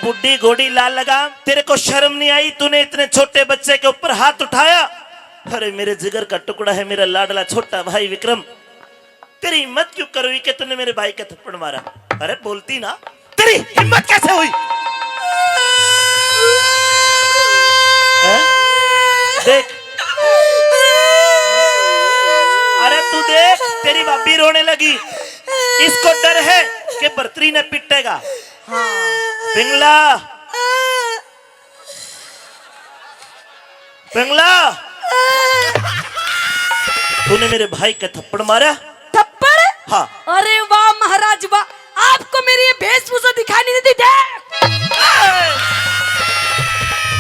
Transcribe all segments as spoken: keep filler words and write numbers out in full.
बुढ़ी घोड़ी लाल लगाम, तेरे को शर्म नहीं आई? तूने इतने छोटे बच्चे के ऊपर हाथ उठाया। अरे मेरे जिगर का टुकड़ा है, मेरा लाडला छोटा भाई विक्रम, तेरी हिम्मत क्यों कर हुई कि तूने मेरे भाई का थप्पड़ मारा? अरे बोलती ना, तेरी हिम्मत कैसे हुई? हैं? देख, अरे तू देख, तेरी भाभी रोने लगी। इसको डर है कि भरतरी ने पिटेगा। हाँ। पिंगला, पिंगला, तूने मेरे भाई का थप्पड़ मारा? थप्पड़? हाँ। अरे वाह महाराज वाह, आपको मेरी ये वेशभूषा दिखाई नहीं देती? देख।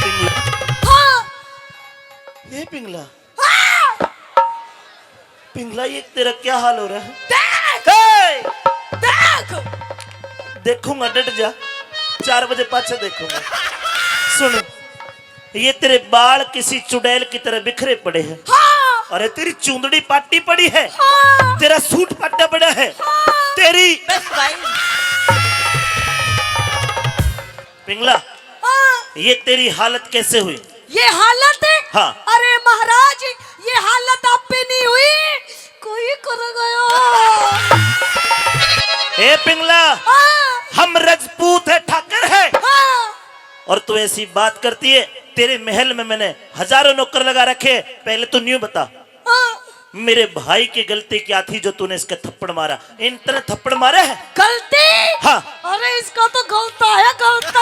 पिंगला। हाँ। ये पिंगला। हाँ। पिंगला, ये तेरा क्या हाल हो रहा है? देख! ए! देख! देखूंगा, डट जा, चार बजे पाछे देखूंगा। सुन, ये तेरे बाल किसी चुड़ैल की तरह बिखरे पड़े हैं। हाँ। अरे, तेरी चूंदड़ी पाटी पड़ी है। हाँ। तेरा सूट पाटा पड़ा है। हाँ। तेरी बस भाई। पिंगला, हाँ। ये तेरी हालत कैसे हुई? ये हालत है? हाँ। अरे महाराज, ये हालत आप पे नहीं हुई, कोई कर गया। ए पिंगला, हाँ। हम रजपूत है, ठाकर है, हाँ। और तू ऐसी बात करती है। तेरे महल में मैंने हजारों नौकर लगा रखे, पहले तू न्यू बता। हाँ। मेरे भाई की गलती क्या थी जो तूने इसके थप्पड़ मारा? इतने थप्पड़ मारे हैं? गलती? हाँ। अरे इसका तो गलता है, गलता।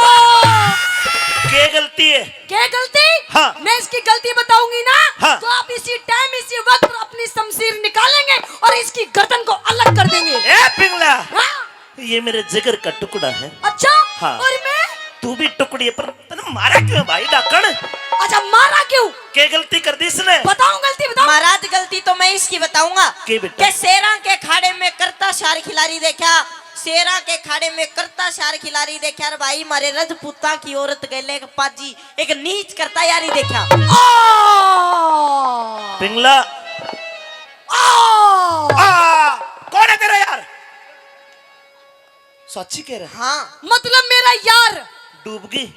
क्या गलती है? क्या गलती? हाँ। मैं इसकी गलती बताऊंगी ना, हाँ। तो आप इसी टाइम, इसी वक्त अपनी शमशीर निकालेंगे और इसकी गर्दन को अलग कर देंगे। ए पिंगला। हाँ। ये मेरे जिगर का टुकड़ा है। अच्छा? हाँ। और मैं? तू भी टुकड़ी है, पर तने मारा क्यों है भाई डाकण? अच्छा, मारा क्यों? के गलती कर दी इसने? बताओ गलती, बताओ। महाराज, गलती तो मैं इसकी बताऊंगा। के बेटा? के शेरां के खाड़े में करता शार खिलाड़ी देखा, शेरां के खाड़े में करता शार खिलाड़ी देखा रे भाई, मारे रजपूतां की औरत गैले एक पाजी, एक नीच करता यारी देखा। आ! पिंगला। आ! आ! कौन है तेरा यार? साची कह रहा है? हाँ। मतलब मेरा यार। डूब गई।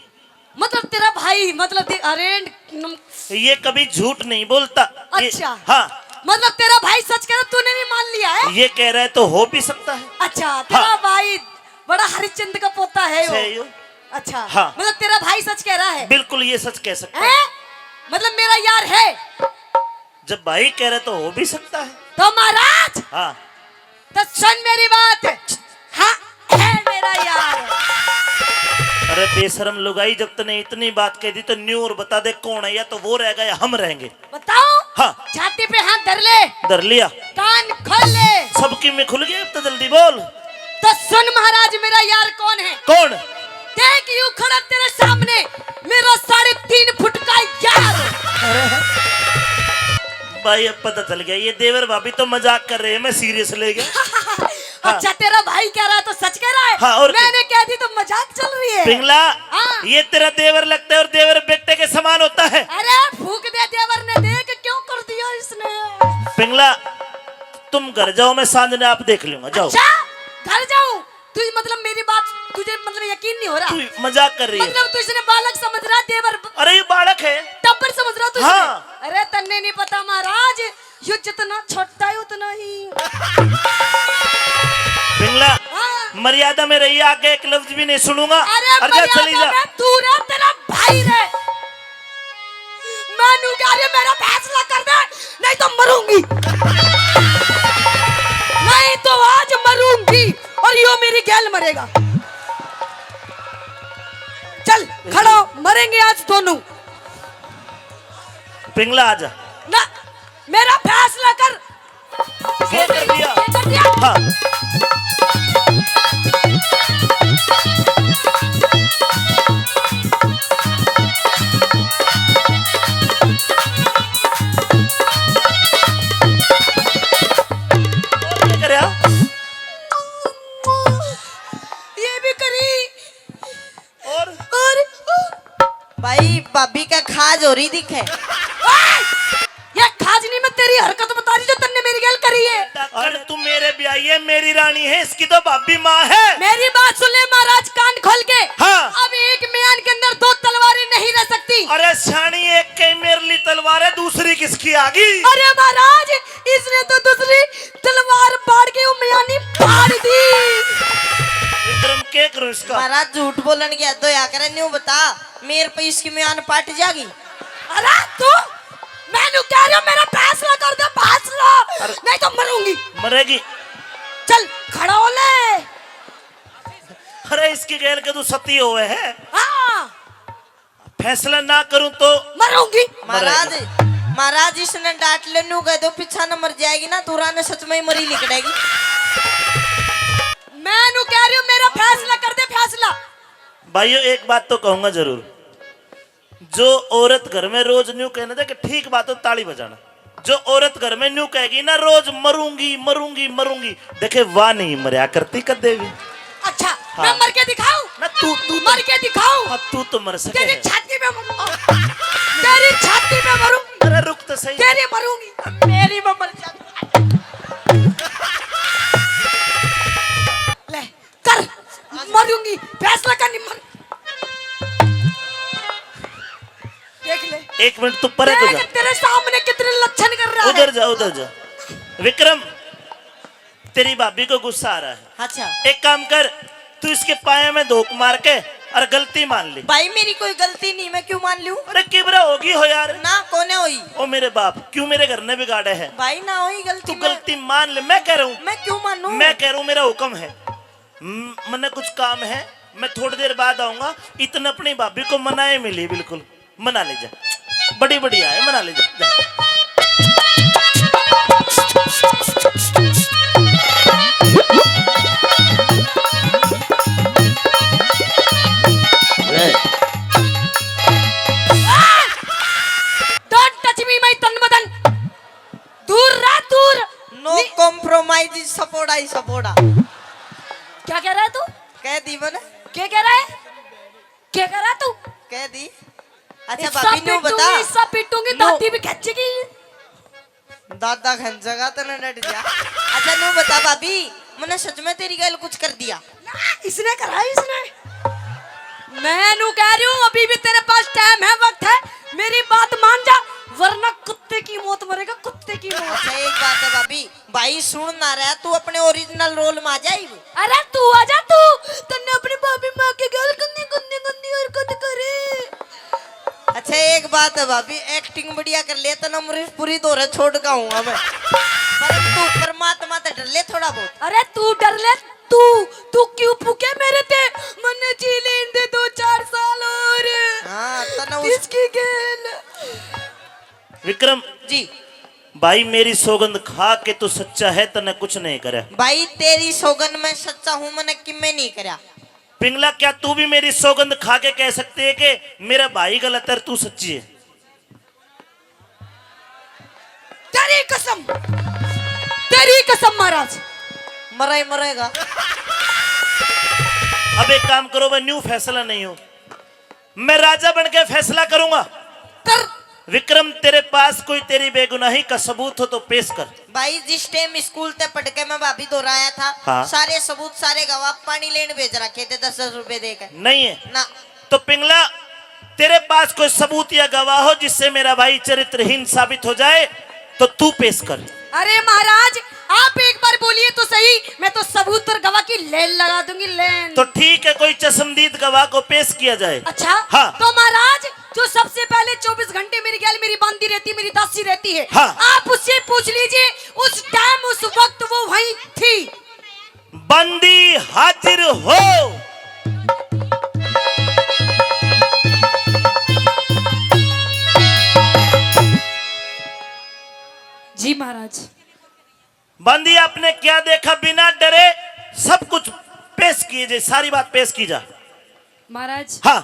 मतलब तेरा भाई, मतलब दे-, अरे, नम- ये कभी झूठ नहीं बोलता। ये, अच्छा। हाँ। मतलब तेरा भाई सच कह रहा, तूने भी मान लिया है? ये कह रहा है तो हो भी सकता है। अच्छा, तेरा हाँ। भाई बड़ा हरिश्चंद्र का पोता है वो। सही हो। अच्छा, हाँ। मतलब तेरा भाई सच कह रहा है? बिल्कुल, ये सच कह सकता है। हैं? मतलब मेरा यार है? जब भाई कह रहे तो हो भी सकता है। तो महाराज, हाँ। तो सुन मेरी बात। हाँ, है मेरा यार। अरे बेशरम लुगाई, जब तने इतनी बात कह दी तो न्यू और बता दे कौन है, या तो वो रहेगा या हम रहेंगे। बताओ। हाँ। छाती पे हाथ धर ले। धर लिया। कान खोल ले। सबकी में खुल गया, अब तो जल्दी बोल। तो सुन महाराज, मेरा यार कौन है? कौन? देख यूं खड़ा तेरे सामने मेरा साढ़े तीन फुट का यार। भाई, अब पता चल गया, ये देवर भाभी तो मजाक कर रहे हैं, मैं सीरियस ले गया। हाँ। अच्छा, तेरा भाई कह रहा है तो सच कह रहा है? हाँ, और क्या? मैंने कह दी तो मजाक चल रही है। पिंगला, हाँ। ये तेरा देवर लगता है और देवर बेटे के समान होता है। अरे फूक दे देवर ने, देख क्यों कर दिया इसने। पिंगला, तुम घर जाओ, मैं सांझ ने आप देख लूंगा, जाओ। अच्छा, घर जाऊं? तू मतलब मेरी बात, तुझे मतलब यकीन नहीं हो रहा? तू मजाक कर रही है। मतलब तू इसने बालक समझ रहा, देवर ब- अरे ये बालक है। टब्बर समझ रहा तू इसने? हाँ। अरे तन्ने नहीं पता महाराज, यो जितना छोटा है उतना ही। पिंगला, हाँ। मर्यादा में रहिए, आगे एक लफ्ज भी नहीं सुनूंगा। अरे और जा, चली मर्यादा जा। में तू रह, तेरा भाई रह। मैं नू कह रही, मेरा फैसला कर दे, नहीं तो मरूंगी। नहीं तो आज मरूंगी और यो मेरी गैल मरेगा। चल खड़ा हो, मरेंगे आज दोनों। पिंगला आजा। ना, मेरा फैसला कर। ये कर दिया। ये कर दिया। हाँ। और क्या करया? ये भी करी। और? और? भाई, भाभी का खाज हो रही दिखे। ओए! ये खा आज नहीं, मैं तेरी हरकत बता रही जो तन्ने मेरी गैल करी है। अरे तू मेरे ब्याही है, मेरी रानी है, इसकी तो भाभी माँ है। मेरी बात सुन ले महाराज कान खोल के। हाँ। अब एक म्यान के अंदर दो तलवारें नहीं रह सकती। अरे सियाणी, एक के मेरे लिए तलवार है, दूसरी किसकी आ गई? अरे महाराज, इसने तो दूसरी तलवार फाड़ के वो म्यानी फाड़ दी। विक्रम, के करूं इसका? महाराज, झूठ बोलन की हद होया करे, न्यू बता, मेरे पे इसकी म्यान पाट जागी। अरे तू, मैं न्यू कह रही हूँ, मेरा फैसला कर दे, फैसला, अरे नहीं तो मरूंगी। मरेगी। चल, खड़ा हो ले। अरे इसकी गैल के तू सती होवे है। हाँ। फैसला ना करूं तो? मरूंगी। महाराज, महाराज, इसने डांट ले, न्यू कह दो, पीछा न मर जाएगी ना, तुरा ने सच में ही मरी लिकड़ेगी। मैं न्यू कह रही हूँ, मेरा फैसला कर दे, फैसला। भाइयों, एक बात तो कहूंगा जरूर, जो औरत घर में रोज न्यू कहने दे कि ठीक बात हो, ताली बजाना। जो औरत घर में न्यू कहेगी ना रोज, "मरूंगी, मरूंगी, मरूंगी", देखे, वाह नहीं मरया करती कदे भी। अच्छा, हाँ। मैं मर के दिखाऊं? ना, तू, तू तो मर के दिखाऊं? हाँ, तू तो मर सके तेरी है। छाती पे मरूंगा। तेरी छाती पे मरूंगी। अरे रुक तो सही। तेरी मरूंगी। मेरी मैं मर जाऊंगी। ले, कर, मरूंगी, फैसला कर, नहीं मर। देख ले। एक मिनट, तू परे तो देख, जा। तेरे सामने कितने लक्षण कर रहा है। उधर जा, उधर जा। विक्रम, तेरी भाभी को गुस्सा आ रहा है। अच्छा। एक काम कर, तू इसके पाया में धोक मार के और गलती मान ले। भाई, मेरी कोई गलती नहीं, मैं क्यों मान लूं? अरे, किबरा होगी हो यार। ना, कोने होई। ओ मेरे बाप, क्यों मेरे घर ने बिगाड़े है? भाई, ना होई गलती तू मैं गलती मान ले, मैं कह रहा हूँ। मैं क्यों मानूं? मैं कह रहा हूँ, मेरा हुक्म है। म-, मन्ने कुछ काम है, मैं थोड़ी देर बाद आऊंगा। इतने अपनी भाभी को मनाए मिली, बिल्कुल मना ले जा, बड़ी बढ़िया है, मना ले जा, जा। Don't touch me, my तन बदन। दूर रह, दूर। No compromise, सपोड़ा ही सपोड़ा। क्या कह रहा है तू? कह दी मैंने। क्या कह रहा है? क्या कह रहा है तू? कह दी। अच्छा भाभी, न्यू बता। इससे पीटूंगी, दादी भी खींचेगी। दादा खंचेगा तो ना डट जा। अच्छा न्यू बता भाभी, मैंने सच में तेरी गैल कुछ कर दिया? ना, इसने करा, इसने। मैं नू कह रही हूँ, अभी भी तेरे पास टाइम है, वक्त है, मेरी बात मान जा, वरना कुत्ते की मौत मरेगा, कुत्ते की मौत। अच्छा, एक बात है भाभी, भाई सुन ना रहा, तू अपने ओरिजिनल रोल में आ जा। अरे तू आ जा, तू, तन्ने अपनी भाभी माँ के गैल गंदी, गंदी, गंदी हरकत करे। अच्छा, एक बात है भाभी, एक्टिंग बढ़िया कर ले, तन्ने अमरीशपुरी धोरे छोड़ के आऊंगा मैं। पर तू परमात्मा ते डर ले थोड़ा बहुत। अरे तू डर ले, तू, तू क्यों फूके मेरे ते? मन्ने जी लेन दे दो चार साल और। हाँ, तन्ने उस किसकी गैल? विक्रम जी। भाई, मेरी सौगंध खा के तू सच्चा है, तन्ने कुछ नहीं करे। भाई, तेरी सौगंध मैं सच्चा हूँ, मैंने किम्मे नहीं करया। पिंगला, क्या तू भी मेरी सौगंध खा के कह सकती है कि मेरा भाई गलत है और तू सच्ची है? तेरी कसम, तेरी कसम महाराज। मरा ही मरेगा। अब एक काम करो, मैं न्यू फैसला नहीं हूँ, मैं राजा बन के फैसला करूंगा। कर। विक्रम, तेरे पास कोई तेरी बेगुनाही का सबूत हो तो पेश कर। भाई, जिस टाइम स्कूल ते पढ़ के मैं भाभी धोरा आया था, हाँ। सारे सबूत, सारे गवाह पानी लेने भेज रखे थे, दस दस रुपए देकर। नहीं है। ना। तो पिंगला, तेरे पास कोई सबूत या गवाह हो जिससे मेरा भाई चरित्रहीन साबित हो जाए, तो तू पेश कर। अरे महाराज, आप एक बार बोलिए तो सही, मैं तो सबूत और गवाह की लेन लगा दूंगी, लेन। तो ठीक है, कोई चश्मदीद गवाह को पेश किया जाए। अच्छा, हाँ। तो महाराज, जो सबसे पहले चौबीस घंटे मेरी गैल मेरी बांदी रहती, मेरी दासी रहती है, हाँ। आप उससे पूछ लीजिए, उस टाइम, उस वक्त वो वहीं थी। बंदी हाजिर हो। जी महाराज। बंदी, आपने क्या देखा? बिना डरे सब कुछ पेश कीजिए, सारी बात पेश की जा। महाराज, हाँ।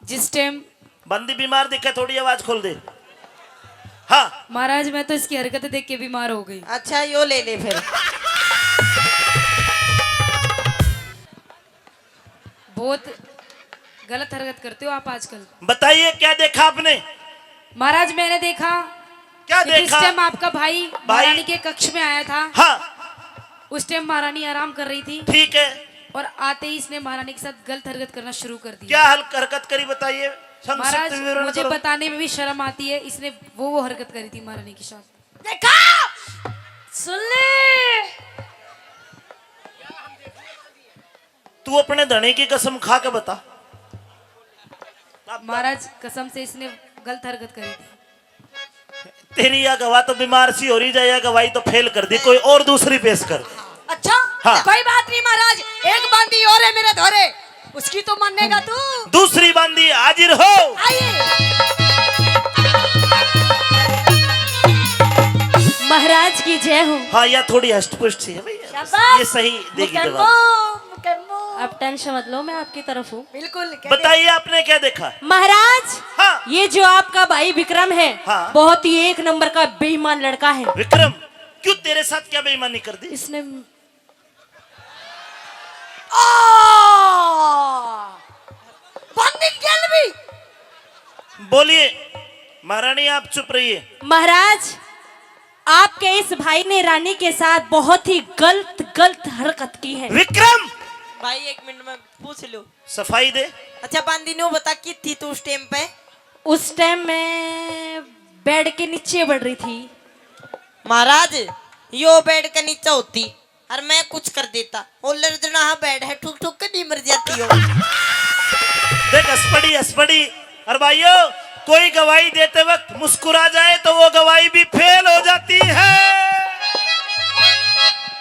जिस टाइम बंदी बीमार दिखे, थोड़ी आवाज खोल दे। हाँ। महाराज, मैं तो इसकी हरकत देख के बीमार हो गई। अच्छा, यो ले ले फिर। बहुत गलत हरकत करते हो आप आजकल। बताइए, क्या देखा आपने? महाराज, मैंने देखा क्या देखा? टाइम आपका भाई भाई? महारानी के कक्ष में आया था। हाँ। उस टाइम महारानी आराम कर रही थी। ठीक है। और आते ही इसने महारानी के साथ गलत हरकत करना शुरू कर दिया। क्या हल-, हरकत करी, बताइए, संक्षिप्त विवरण करो। मुझे बताने में भी शर्म आती है, इसने वो वो हरकत करी थी महारानी के साथ। देखा, सुन ले। तू अपने धनी की कसम खा के बता। महाराज, कसम से इसने गलत हरकत करी थी। तेरी या गवाह तो बीमार सी हो रही जा, या गवाही तो फेल कर दी, कोई और दूसरी पेश कर। अच्छा, हाँ। कोई बात नहीं महाराज, एक बांदी और है मेरे धोरे, उसकी तो मानेगा तू। दूसरी बांदी हाजिर हो। आइए। महाराज की जय हो। हाँ, या थोड़ी हष्ट पुष्ट सी है भैया। शाबाश। ये सही देगी जवाब। मुकम्मल, मुकम्मल। आप टेंशन मत लो, मैं आपकी तरफ हूँ। बिल्कुल, कह दे। बताइए, आपने क्या देखा? महाराज, हाँ। ये जो आपका भाई विक्रम है, हाँ। बहुत ही एक नंबर का बेईमान लड़का है। विक्रम, क्यों, तेरे साथ क्या बेईमानी कर दी? इसने आ! बंदी गेल भी। बोलिए महारानी, आप चुप रहिए। महाराज, आपके इस भाई ने रानी के साथ बहुत ही गलत, गलत हरकत की है। विक्रम! भाई, एक मिनट में पूछ लो। सफाई दे। अच्छा, बांदी, न्यू बता, की थी तू उस टाइम पे? उस टाइम मैं बेड के नीचे बढ़ रही थी। महाराज, यो बेड के नीचे होती, और मैं कुछ कर देता। ओ लर्जनाह बेड है, ठुक ठुक के नहीं मर जाती हो। देख, हंस पड़ी, हंस पड़ी। और भाइयों, कोई गवाही देते वक्त मुस्कुरा जाए तो वो गवाही भी फेल हो जाती है।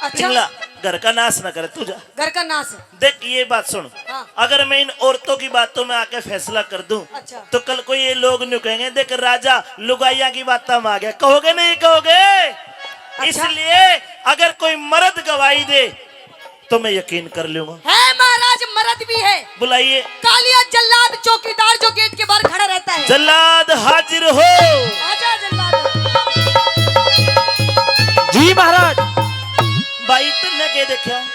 अच्छा। पिंगला, घर का नाश ना करे, तू जा। घर का नाश। देख, ये बात सुन। हाँ। अगर मैं इन औरतों की बातों में आके फैसला कर दूं, अच्छा। तो कल को ये लोग न्यू कहेंगे, "देख, राजा लुगाइयां की बातों में आ गया।" कहोगे, नहीं कहोगे? अच्छा। इसलिए अगर कोई मर्द गवाही दे, तो मैं यकीन कर लूंगा। है महाराज, मर्द भी है। बुलाइए। कालिया जल्लाद चौकीदार जो गेट के बाहर खड़ा रहता है। जल्लाद हाजिर हो। आजा जल्लाद। जी महाराज। भाई, तुमने क्या देखा?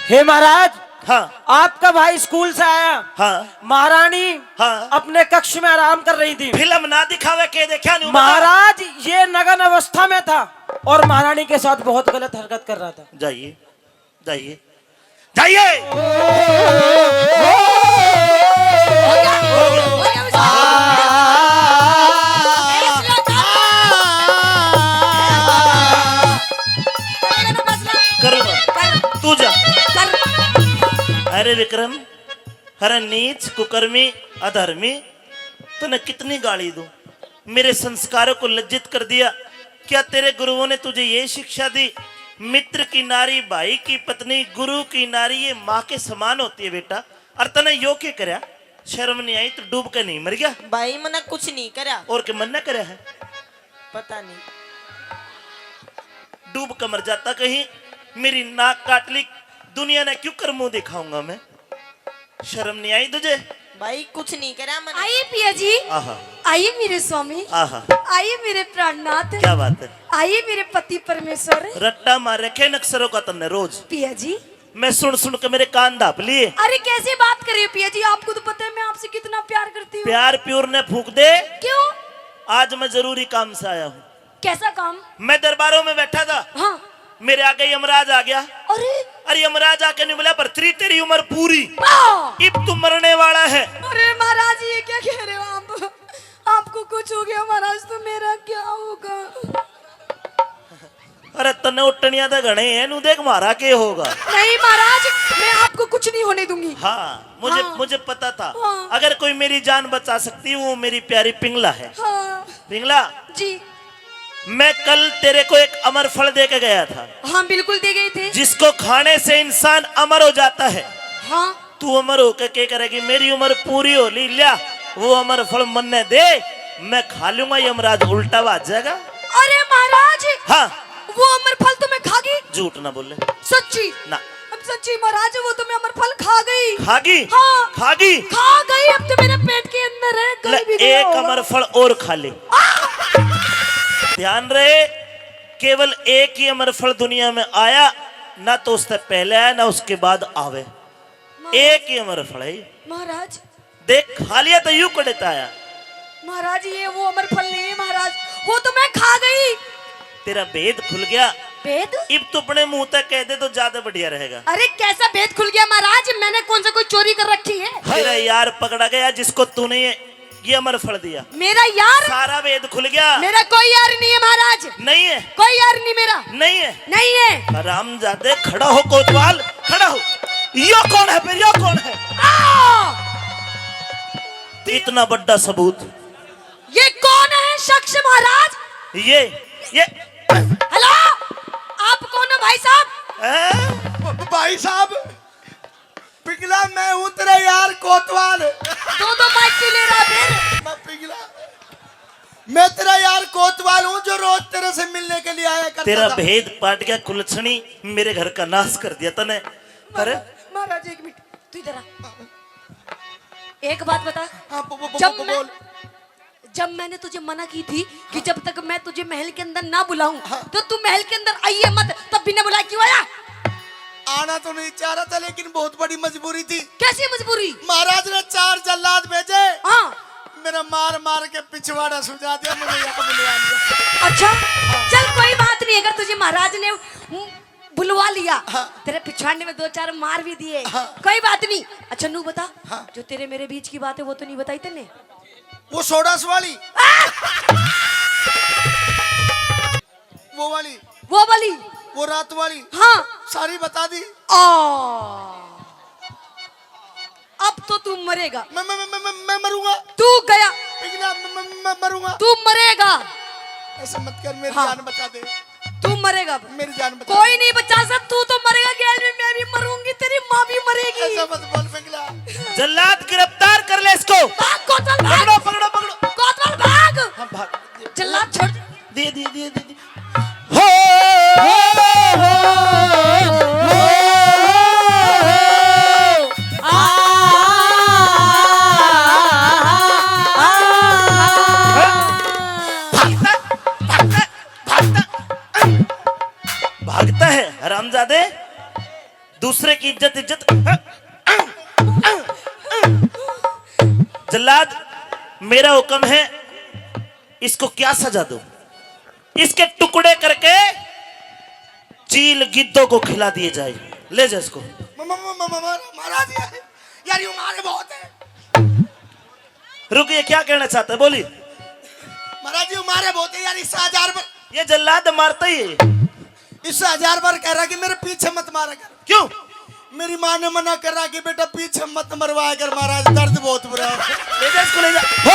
हे महाराज, हाँ। आपका भाई स्कूल से आया। हाँ। महारानी हाँ। अपने कक्ष में आराम कर रही थी। फिल्म ना दिखावे, के देखा नहीं, बता। महाराज, ये नग्न अवस्था में था और महारानी के साथ बहुत गलत हरकत कर रहा था। जाइए, जाइए, जाइए। हो गया, हो गया, हो गया। करूँगा। तू जा। अरे विक्रम, अरे नीच, कुकर्मी, अधर्मी, तन्ने कितनी गाली दूं। मेरे संस्कारों को लज्जित कर दिया। क्या तेरे गुरुओं ने तुझे ये शिक्षा दी, मित्र की नारी, भाई की पत्नी, गुरु की नारी, ये माँ के समान होती है बेटा? और तन्ने यो के करया? शर्म नहीं आई तो डूब के नहीं मर गया? भाई, मन्ने कुछ नहीं करया। और के मन्ने करया है? पता नहीं। डूब के मर जाता कहीं, मेरी नाक काट ली, दुनिया ने क्यों कर मुंह दिखाऊंगा मैं? शर्म नहीं आई तुझे? भाई, कुछ नहीं करा मैंने। आइए पिया जी। आहा। आइए मेरे स्वामी। आहा। आइए मेरे प्राणनाथ। क्या बात है? आइए मेरे पति परमेश्वर। रट्टा मार रखे नक्सरों का तन्ने रोज। पिया जी। मैं सुन सुन के मेरे कान धाप लिए। अरे, कैसे बात कर रहे हो पिया जी? आपको तो पता है मैं आपसे कितना प्यार करती हूँ। प्यार प्योर ने फूंक दे। क्यों? आज मैं जरूरी काम से आया हूँ। कैसा काम? मैं दरबारों में बैठा था। हाँ। मेरे आगे यमराज आ गया। अरे। अरे, यमराज आके नहीं बोला, "भरतरी, तेरी उम्र पूरी। हाँ। इब तू मरने वाला है।" अरे महाराज, ये क्या कह रहे हो आप? आपको कुछ हो गया महाराज, तो मेरा क्या होगा? अरे, तन्ने उठनिया तो घणे हैं, नू देख म्हारा के होगा। नहीं महाराज, मैं आपको कुछ नहीं होने दूंगी। हाँ, मुझे, हाँ। मुझे पता था। हाँ। अगर कोई मेरी जान बचा सकती है, वो मेरी प्यारी पिंगला है। हाँ। पिंगला। जी। मैं कल तेरे को एक अमर फल दे के गया था। हाँ, बिल्कुल दे गए थे। जिसको खाने से इंसान अमर हो जाता है। हाँ। तू अमर होकर के करेगी, मेरी उम्र पूरी हो ली, ल्या, वो अमर फल मन्ने दे, मैं खा लूंगा, यमराज उल्टा भाज जाएगा। अरे महाराज, हाँ। वो अमर फल तो मैं खा गई। झूठ ना बोले। सच्ची? ना। अब सच्ची महाराज, वो तो मैं अमर फल खा गई। खा गई? हाँ। खा गई? खा गई, अब तो मेरे पेट के अंदर है, ले, कहीं भी गया एक होगा। अमर फल और खा ले। आ! ध्यान रहे, केवल एक ही अमर फल दुनिया में आया, ना तो उससे पहले आया, ना उसके बाद आवे। महाराज। एक ही अमर फल है। महाराज। देख, खा लिया तो यू कड़े ताया। महाराज, ये वो अमर फल नहीं है महाराज, वो तो मैं खा गई। तेरा भेद खुल गया। भेद? इब तो अपने मुंह तक कह दे तो ज्यादा बढ़िया रहेगा। अरे, कैसा भेद खुल गया महाराज? मैंने कौन सा कोई चोरी कर रखी है? तेरा यार पकड़ा गया जिसको तूने ये, ये अमर फल दिया। मेरा यार? सारा भेद खुल गया। मेरा कोई यार नहीं है महाराज। नहीं है? कोई यार नहीं मेरा। नहीं है? नहीं है। हरामजादे, खड़ा हो कोतवाल, खड़ा हो। यो कौन है फिर, यो कौन है? आ! इतना बड़ा सबूत। ये कौन है शख्स महाराज? ये, ये। हेलो, आप कौन हो भाई साहब? हैं? ब-, ब-, भाई साहब, पिघला, मैं हूँ तेरा यार कोतवाल। दो दो बाइक क्यों ले रहा फिर? मैं पिघला, मैं तेरा यार कोतवाल हूँ जो रोज तेरे से मिलने के लिए आया करता तेरा था। भेद पाट गया कुलछनी, मेरे घर का नाश कर दिया तने। अरे महाराज, एक मिनट, तू इधर आ। एक बात बता। हाँ, बो-, बो-, बो-, जब बो-, मैं बोल। जब मैंने तुझे मना की थी कि जब तक मैं तुझे महल के अंदर ना बुलाऊं, हाँ। तो तू महल के अंदर आइए मत, तब बिना बुलाए क्यों आया? आना तो नहीं चाह रहा था, लेकिन बहुत बड़ी मजबूरी थी। कैसी मजबूरी? महाराज ने चार जल्लाद भेजे। हाँ। मेरा मार मार के पिछवाड़ा सुजा दिया, मुझे यहाँ बुला लिया। अच्छा, चल कोई बात नहीं, अगर तुझे महाराज ने बुलवा लिया, हाँ। तेरे पिछवाड़े में दो चार मार भी दिए, हाँ। कोई बात नहीं। अच्छा नू बता, हाँ। जो तेरे मेरे बीच की बात है वो तो नहीं बताई तन्ने? वो सोडस वाली। आ! वो वाली। वो वाली। वो रात वाली। हाँ। सारी बता दी। आ। अब तो तू मरेगा। मैं, मैं, मैं, मैं, मैं, मैं मरूंगा। तू गया। पिघला, मैं, मैं, मैं मरूंगा। तू मरेगा। ऐसा मत कर, मेरी हाँ। जान बचा दे। तू मरेगा अब। मेरी जान बचा कोई दे। नहीं बचा सकता, तू तो मरेगा। गैल में मैं भी मरूंगी, तेरी माँ भी मरेगी। ऐसा मत बोल पिघला। जल्लाद, गिरफ्तार कर ले इसको। भाग कोतवाल भाग। पकड़ो, पकड़ो, पकड़ो। कोतवाल भाग। हाँ, भाग। जल्लाद छोड़। दे, दे, दे, दे, दे। हो, हो, हो, हो, हो, आ, आ, आ, आ। भागता, भागता, भागता, भागता है हरामजादे। दूसरे की इज्जत, इज्जत। जल्लाद, मेरा हुक्म है, इसको क्या सजा दूं? इसके टुकड़े करके चील गिद्धों को खिला दिए जाए। ले जा इसको। म-, म-, म-, म-, म-, महाराज, यार, यार, ये मारे बहुत है। रुक, ये क्या कहना चाहता है, बोली। महाराज, ये मारे बहुत है यार, इससे हजार बार। ये जल्लाद मारता ही है। इससे हजार बार कह रहा कि मेरे पीछे मत मारा कर। क्यों? मेरी माँ ने मना कर रहा कि बेटा पीछे मत मरवाया कर महाराज, दर्द बहुत बुरा है। ले जा इसको, ले जा। हो,